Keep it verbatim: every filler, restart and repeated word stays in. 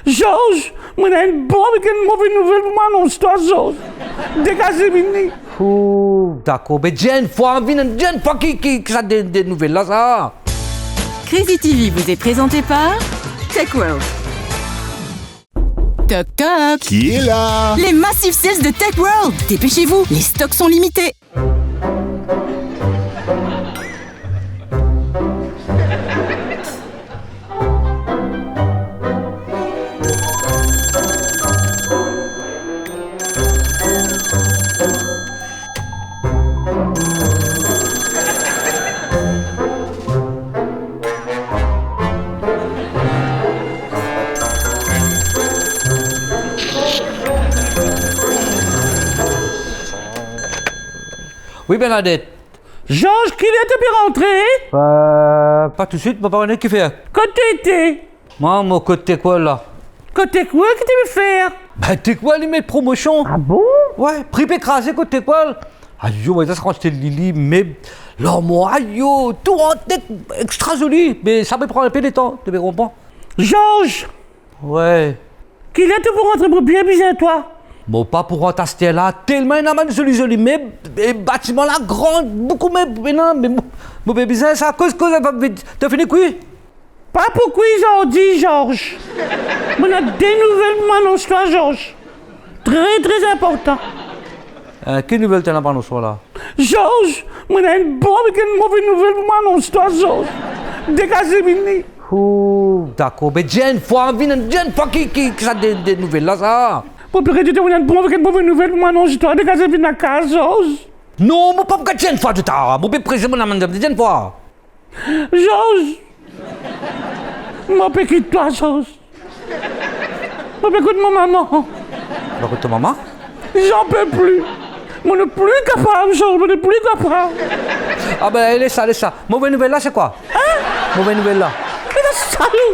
Georges, mo ena enn bon ek enn move nouvel pou mo anons twa, Georges. Degaze vini. Ooh, dakor. Be, dir enn fwa, vinn, dir enn fwa ki, ki, ki sa de, de nouvel la, sa? Crazy T V vous est présenté par Tech World. Toc toc. Qui est là ? Les massifs sales de Tech World. Dépêchez-vous, les stocks sont limités. Wi, Bernadette. Georges, kiler to pe rantre? Euh, pa toutswit, mo pa kone ki fer. Kot to ete? Mwa, mo kot Tech World la. Kot Tech World, ki to pe fer? Ben, Tech World, li met promosion. Ah bon? Wi, pri pe kraze kot Tech World. Ayo, mo ti aste lili, meb, larmwar, ayo, tou an nek extra zoli. Me sa pe pran enpe letan, to pe konpran. Georges! Wi. Kiler to pou rantre, mo bien bizin twa? Mo pa pou rant aster la, telman ena bann zoli zoli meb, e batiman la gran, boukou meb, me non, me mo, mo pe bizin sa, koz, koz, to fini kwi? Pa pou kwi zordi, Georges. Mo ena de nouvel pou mo anons twa, Georges. Tre, tre inportan. Eh, ki nouvel to ena pou anons mwa la? Georges, mo ena enn bon ek enn move nouvel pou mo anons twa, Georges. Degaze vini. Ooh, dakor. Be, dir enn fwa, vinn, dir enn fwa ki, ki, ki sa de, de nouvel la, sa? Mo pe rete, mo ena enn bon ek enn move nouvel pou mo anons twa. Degaze vinn lakaz, Georges. Non, mo pa pou dir enn fwa, toutalor. Mo pe prese, mo ena mann, dir enn fwa. Georges! Mo pe kit twa, Georges. Mo pe kot mo mama. Mo kot to mama? J'en peux plus. Mo nepli kapav, Georges, mo nepli kapav. Ah ben, les sa, les sa. Move nouvel la, se kwa? Hein? Move nouvel la. Me to salou.